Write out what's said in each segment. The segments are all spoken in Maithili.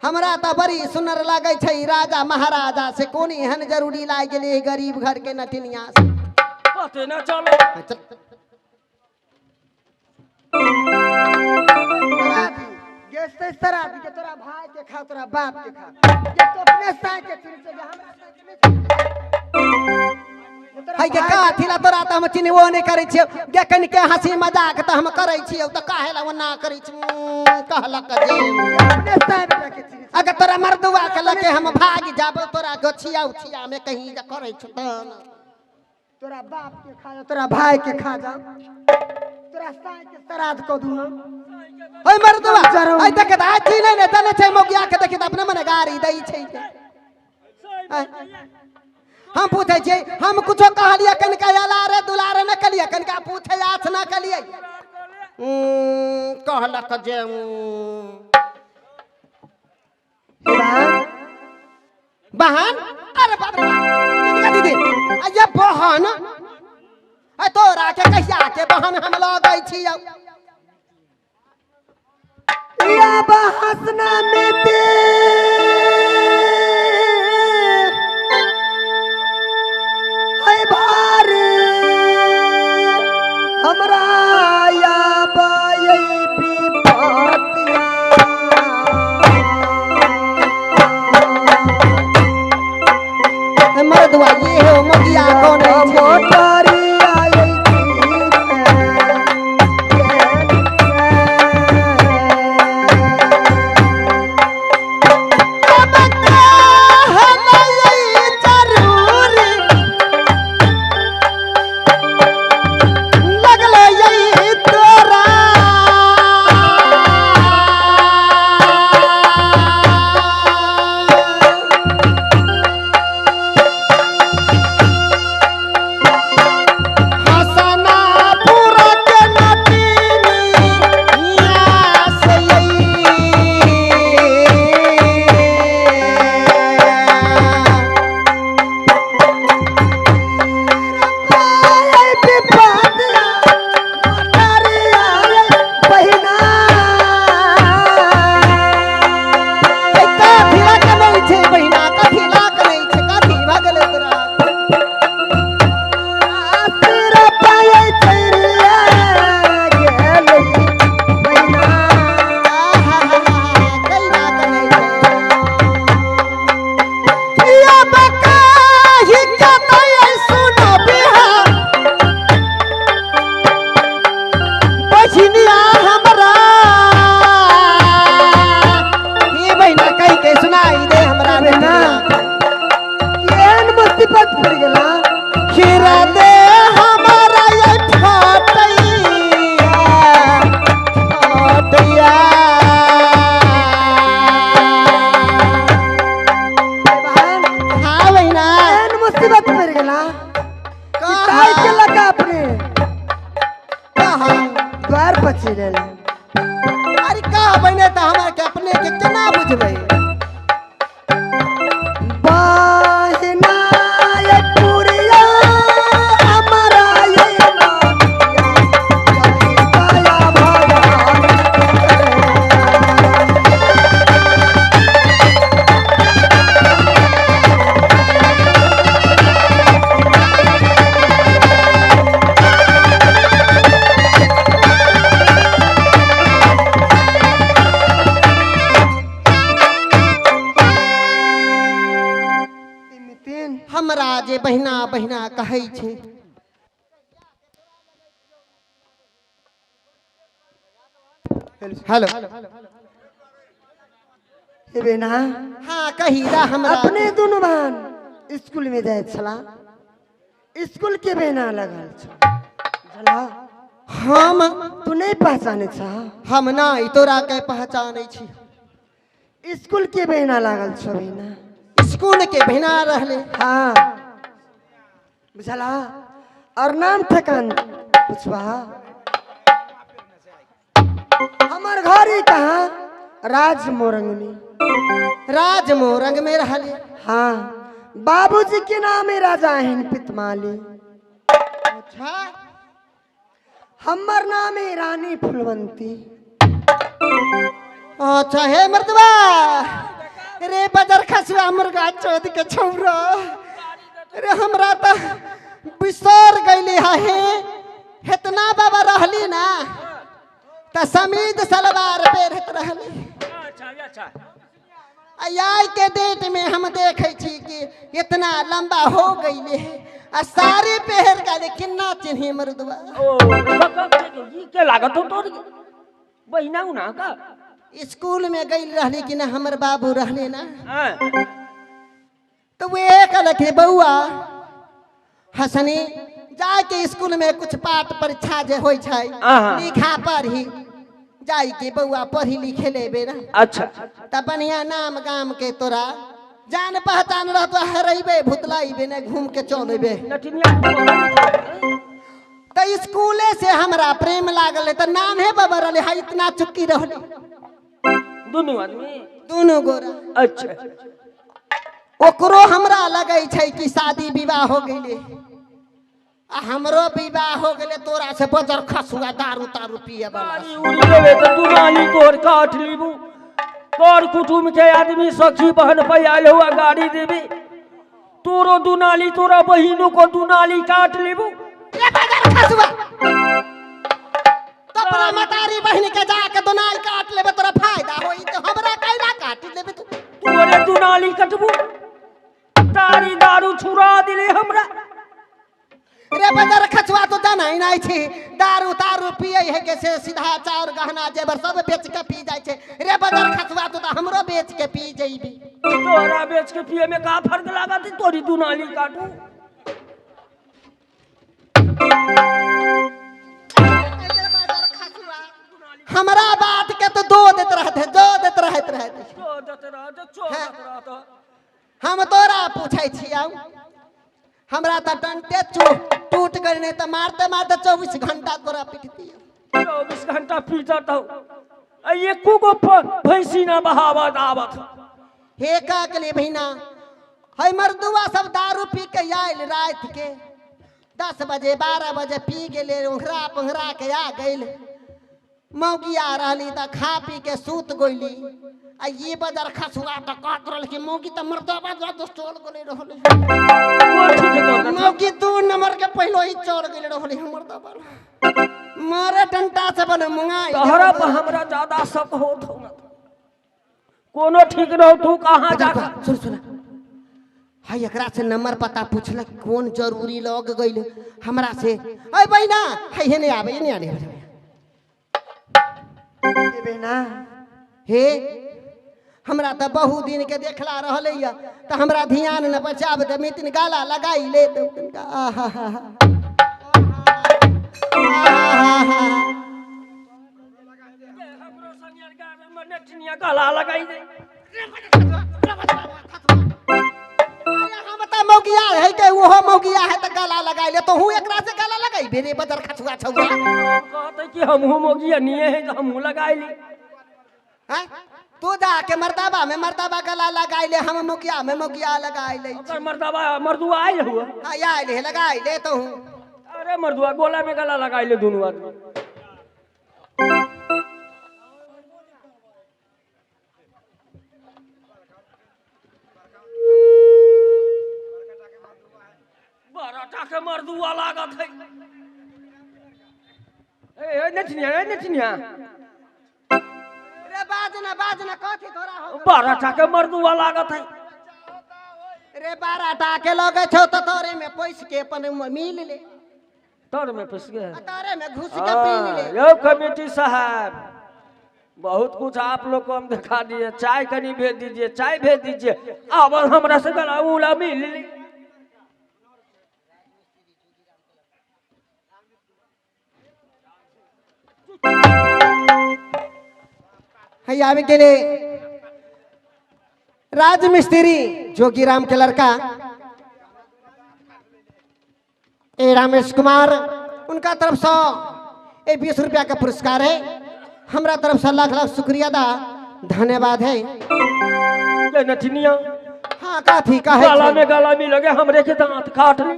हमरा तऽ बड़ी सुनर लागै छै राजा महाराजा से कोन एहन जरूरी लागि गेलै गरीब घर के नटिनिया से। पते ना चलो। शराबी के तोरा भाई के खा तोरा बाप के खा ये तो अपने साई के चिन्ह छै हमरा साई के नहीं। है के काथिला तोरा त हम चिन्हबो नहीं करै छियौ गे कनिके हंसी मजाक त हम करै छियौ त काहे ला ओना करै छी कहलक जे अपने साई बेटा के चिन्ह। अगर तोरा मर्दुआ के लके हम भाग जाबो तोरा गछिया उछिया में कहीं जे करै छ त तोरा बाप के खा जा तोरा भाई के खा जा तोरा साई के श्राद्ध क दू हम। ओय मर्दुआ ऐ देख त आ चिन्है नै दने छै मौगिया के देखि त अपने मने गारी दै छै। हम पूछै छियै हम कुछो कहलियै कनिका अलारे दुलारे न कलियै कनिका पूछै आछ न कलियै कहलक जे बहन। अरे बाप रे बाप दीदी ये बहन तोरा के कहिया के बहन हम लगै छियौ। या बहसना में ते भारे हमरा या बाई विपतिया मर्दुआ ये हो मगिया कोन छै मोटरिया अरे का बने त हमरा के अपने के केना बुझबै। बहना ये पुरिया हमरा ये माया भगवान। हमरा जे बहिना बहिना कहै छै हेलो हे बहना। हाँ कही दा हमरा अपने दोनों बहन स्कूल में जाए छला स्कूल के बहना लगल छला। हम तू नहीं पहचाने छा। हम नहीं तोरा के पहचाने छी। स्कूल के बहना लागल छ बहना स्कूल के बहना रहले। हाँ बुझला और नाम ठेकान पूछबा। हमर घर ही कहाँ राज मोरंग में। राज मोरंग में रहले। हाँ बाबूजी के नाम है राजा हिन पितमाली। अच्छा हमर नाम है रानी फुलवंती। अच्छा हे मर्दवा रे बजर खसुआ मुर्गा चोद के छौरा, रे हमरा त बिसर गईली हे। हेतना बाबा रहली ना त समीद सलवार पेरत रहली। अच्छा अच्छा। आई के डेट में हम देखे छी कि इतना लंबा हो गईले है आ साड़ी पहर गए, किन्ना चिन्ही मर्दवा। ओ ई के लागत हो तोर बहिना उना का? स्कूल में गई रहली कि ना हमर बाबू रहले ना, हां तो वे कहलक हे बउआ हसनी जाके स्कूल में कुछ पाठ परीक्षा जे होई छै लिखा पढ़ी जाई के बउआ पढ़ी लिखे लेबे ना। अच्छा। त बढ़िया नाम गाम के तोरा जान पहचान रहतो, हरेबे भुतलाइबे ने घूम के चलेबे। त स्कूले से हमरा प्रेम लागल, त नाम है बाबा रहले हा इतना चुक्की रहले दोनों आदमी दोनों गोरा। अच्छा। ओकरो हमरा लगै छै कि शादी विवाह हो गेले आ हमरो विवाह हो गेले, तोरा से बजर खसुआ दारू तारू पिए वाला। गाड़ी उड़ी लेबे त दुनाली तोहर काट लीबू, तोर कुटुम के आदमी सखी बहन पे आयल हुआ गाड़ी देबे, तोरो दुनाली तोरा बहिनो को दुनाली काट लीबू। ए बजर खसुआ तो अपना मतारी बहिन के जाके दुनाली काट लेबे तोरा फायदा होई, त हमरा कैला काट लेबे तू? तोरे दुनाली कटबू, तारी दारू छुरा दिले हमरा। रे बजर खचुआ तो जाना ही नहीं छी, दारू तारू पिए है के से सीधा चाउर गहना जेवर सब बेच के पी जाय छे। रे बजर खचुआ तो हमरो बेच के पी जइबी। तोरा बेच के पिए में का फर्क लागत, तोरी दुनाली काटू। हमरा बात के तो दो देत रहते, दो देत रहत रहते, दो देत रहते, चो देत रहते। हम तोरा पूछै छियौ, हमरा त डंटे टूट गई, नहीं त मारते मारते 24 घंटा तोरा पीटती। 24 घंटा पीटत हो, एको गो भैंसी ना बहावत आवत। हे का के लिए बहिना है मर्दुआ सब दारू पी के आयल रात के 10 बजे 12 बजे पी गेले, उंघरा पुंघरा के आ गइल। मौगिया रहली त खा पी के सूत गइली, आ ये बजर खसुआ त कहत रहल कि मौगी त मर्दबा जो चल गेले रहल। मौगी 2 नंबर के पहलो ही चल गेले रहल हमर दबल मारे डंटा से बन मुंगाई। तोहरा पर हमरा ज्यादा शक होत हो, कोनो ठीक न हो, तू कहां जा? सुन सुन हाय एकरा से नंबर पता पूछलक कौन जरूरी लग गइल हमरा से। अय बहिना हाय हेने आबे हेने आने ए बहिना हे हमरा त बहुत दिन के देखला रहले या त हमरा ध्यान न बचाब त मितिन गाला लगाई ले त तिनका आहा हा हा हमरो संगे गाला गाला लगाई दे। अरे हम त मौगिया है के ओहो मौगिया है त गाला लगाई ले, तो हूं एकरा से गाला लगाई बेरे बदर खसुआ छौआ। कहते कि हमहू मौगिया निये है त हमहू लगाई ली। हैं तू जाके मर्दाबा में मर्दाबा गला लगाई ले, हम मुखिया में मुखिया लगाई ले। ओकर मर्दाबा मर्दुआ आइल हुआ? हां आइल है लगाई ले तो हूं। अरे मर्दुआ गोला में गला लगाई ले दोनों आदमी। बराटा के मर्दुआ लागत है। ए ए नचनिया ए नचनिया रे बाजना बाजना कथी तोरा हो? 12 के मर्दुआ लागत है। रे 12 के लगे छौ त तोरे में पैस के अपन मिल ले, तोर में पैस के तोरे में घुस के पी ले। यो कमेटी साहब बहुत कुछ आप लोग को हम दिखा दिए, चाय कनी भेज दीजिए, चाय भेज दीजिए, अब हमरा से गला उला मिल ली। आवे के लिए राजमिस्त्री जोगीराम के लड़का ए रमेश कुमार, उनका तरफ से ए 20 रुपया का पुरस्कार है। हमरा तरफ से लाख लाख शुक्रिया दा धन्यवाद है। नथिनिया हाँ काथी काहे गला में गला में लगे हमरे के दांत काट ले,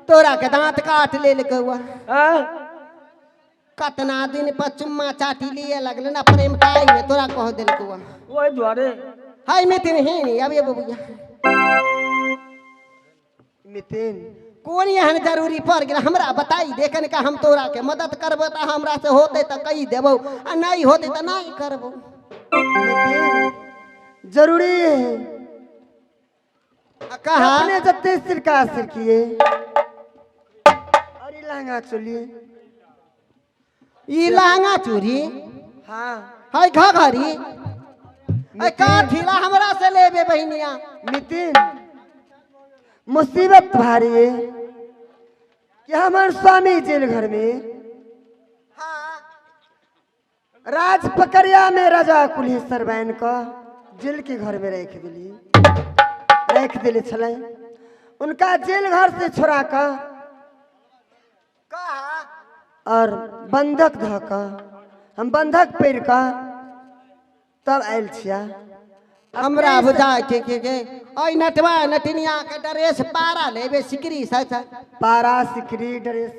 तोरा के दांत काट ले कौआ। हां कतना दिन पर चुम्मा चाटी लिए लगले ना प्रेम ताई में तोरा कह देल कौआ। ओए द्वारे हाय मितिन ही अब ये बबुआ मितिन कोन एहन जरूरी पड़ गेल हमरा बताई देखन का हम तोरा के मदद करबो त हमरा से होते त कही देबो आ नहीं होते त नहीं करबो। मितिन जरूरी है कहा अपने जत्ते सिर का सिर किए और ये लहंगा चोली ई लहंगा चूड़ी हाँ हाय घघरी ऐ काठिला हमरा से लेबे बहिनिया। नितिन मुसीबत भारी है कि हमारे स्वामी जेल घर में हाँ राज पकड़िया में राजा कुलेश्वर बैन का जेल के घर में रख दिली रख दिले छले उनका जेल घर से छोड़ा का और बंधक धका हम बंधक पेड़ का तब आयल छिया। हमरा बुझा के ओइ नटवा नटनिया के ड्रेस पारा लेबे सिकरी सच पारा सिकरी ड्रेस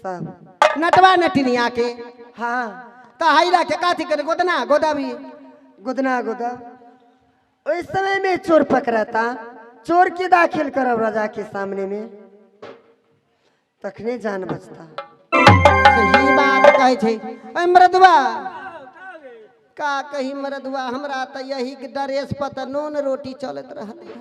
सब नटवा नटनिया के हाँ त हाइला के काथी के गोदना गोदाबी गोदना गोदा उस समय में चोर पकड़ाता चोर के दाखिल करब राजा के सामने में तखने जान बचता। सही बात कहै छै। ओइ मरदुआ का कही मरदुआ हमरा त यही ड्रेस पर त नून रोटी चलत रहले।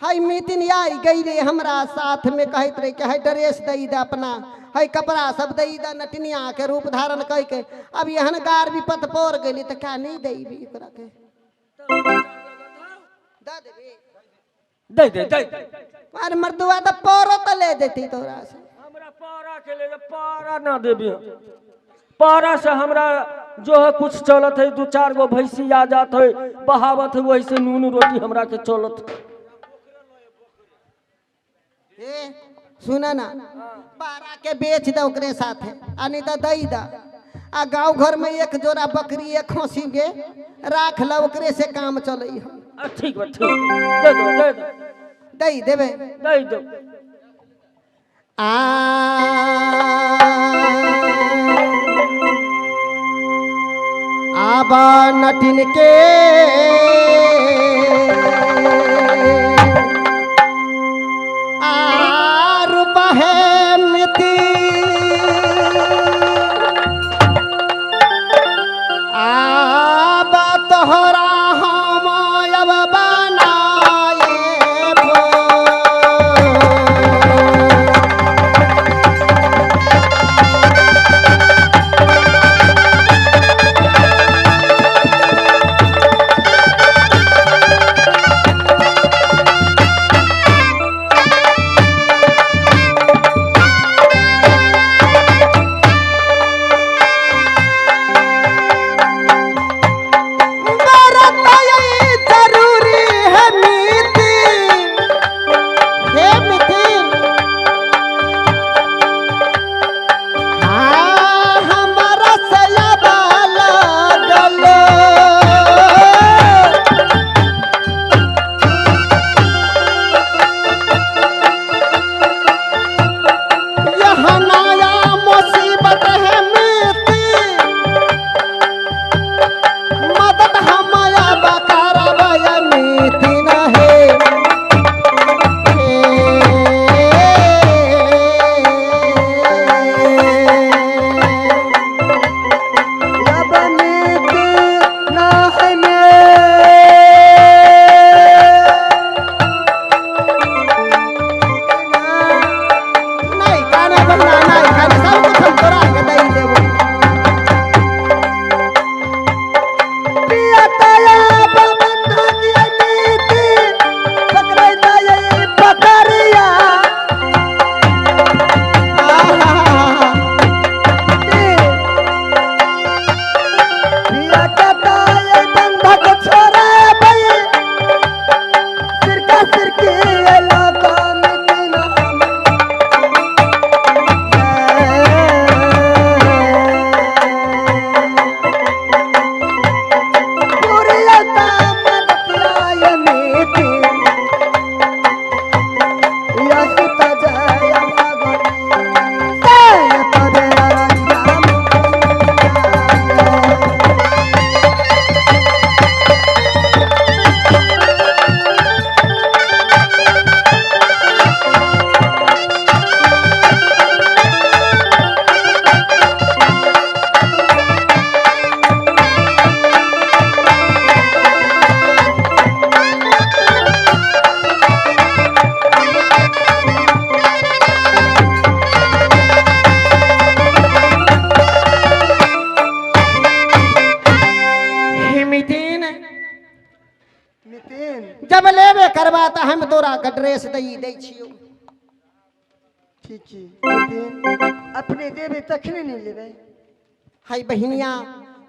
हाय मितिन आई गई रे हमरा साथ में कहत रहे कि हाय ड्रेस दई दे अपना हाय कपड़ा सब दई दे नटनिया के रूप धारण कह के अब एहन गार विपत पड़ गेली त का नहीं देबी ओकरा के दे देबी दे दे दे अरे मरदुआ त परो त ले देती तोरा से। हमरा पारा के ले पारा ना देबी पारा से हमरा जो है कुछ चलत है दू चार गो भैंसी आ जात है बहावत है वही से नून रोटी हमरा के चलत। ए सुना ना पारा के बेच दे ओकरे साथे आ नहीं तो दई द आ गांव घर में एक जोड़ा बकरी एक खसी के राख ल ओकरे से काम चलै है। ठीक बा ठीक दे दो दे दो दई देबे दई दो। आ आबा नटिन के आर बहे मिति आबा तोहरा हम अब बनाए नितिन जब लेबे करबा त हम तोरा के ड्रेस दई दै छियो। ठीक है नितिन, अपने देबे तखने नहीं लेबे। हाय बहिनिया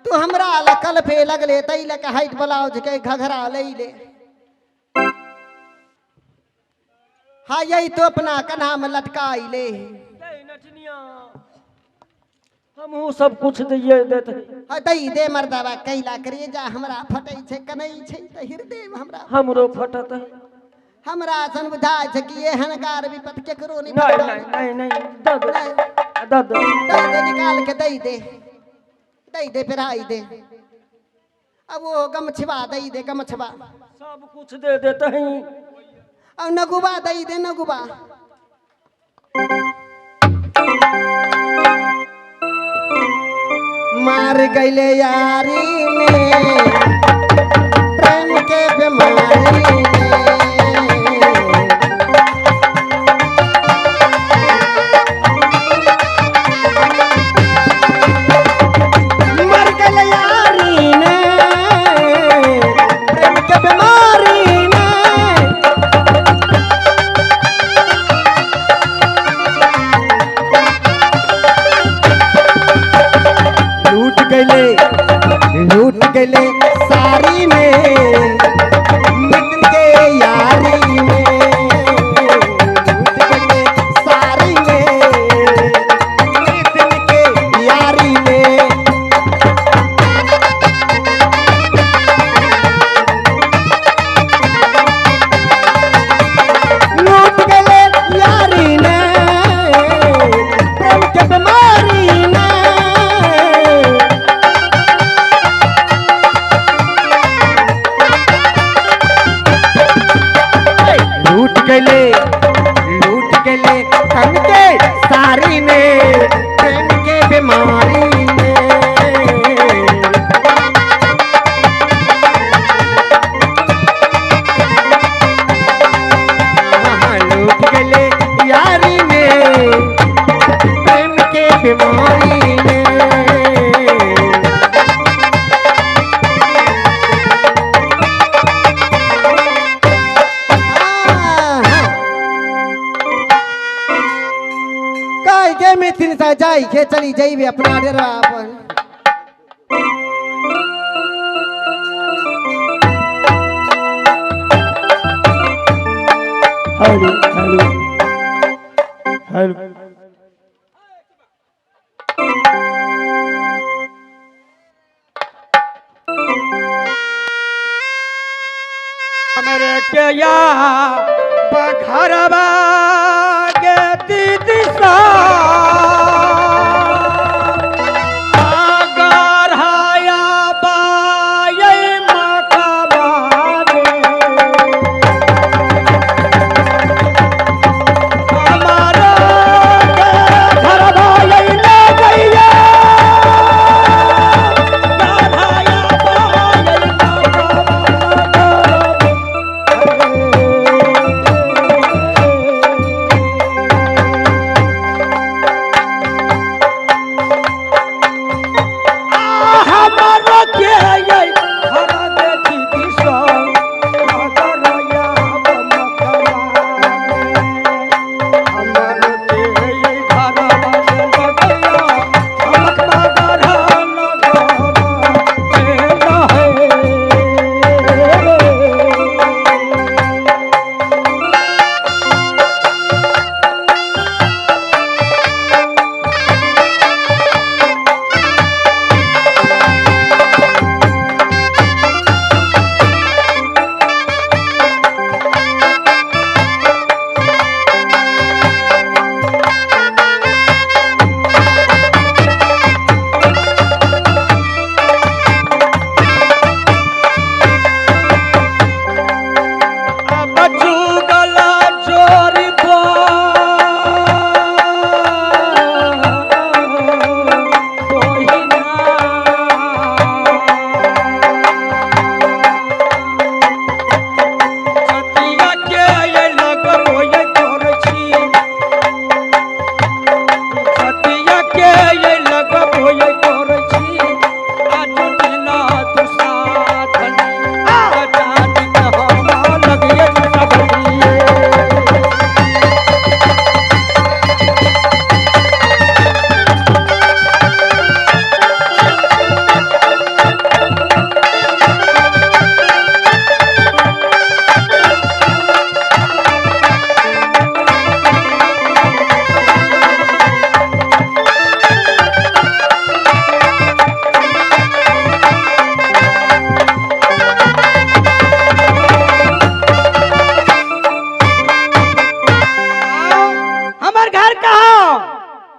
तू हमरा लकल पे लगले तै लक हाइट ब्लाउज के घघरा लई ले। हाँ यही तो अपना कन्हा में लटकाई ले। हमहू सब कुछ दिए देते। हाँ दई दे मर्दावा कैला करिए जा हमरा फटै छै कनै छै त हृदय हमरा हमरो फटत है। हमरा सन बुझाय छै कि एहन गार विपत केकरो नहीं। नहीं नहीं नहीं दे दे दे दे दे निकाल के दई दे दई दे फिराई दे। अब वो गमछवा दई दे गमछवा सब कुछ दे देते हैं। अब नगुबा दई दे नगुबा। मार गईले यारी में प्रेम के बीमारी में। मर गईले यारी ने प्रेम के बीमारी में। लूट गले सारी में मित्र के यारी में। लूट गले सारी में मित्र के यारी में। लूट गले यारी ने प्रेम के बीमारी ने। लूट गले तन के सारी ने प्रेम के बीमारी ने। लूट गले यारी ने प्रेम के बीमारी ने। जाई के चली जाइबे अपना डेरा अपन। Hello hello hello मेरे के या बघरवा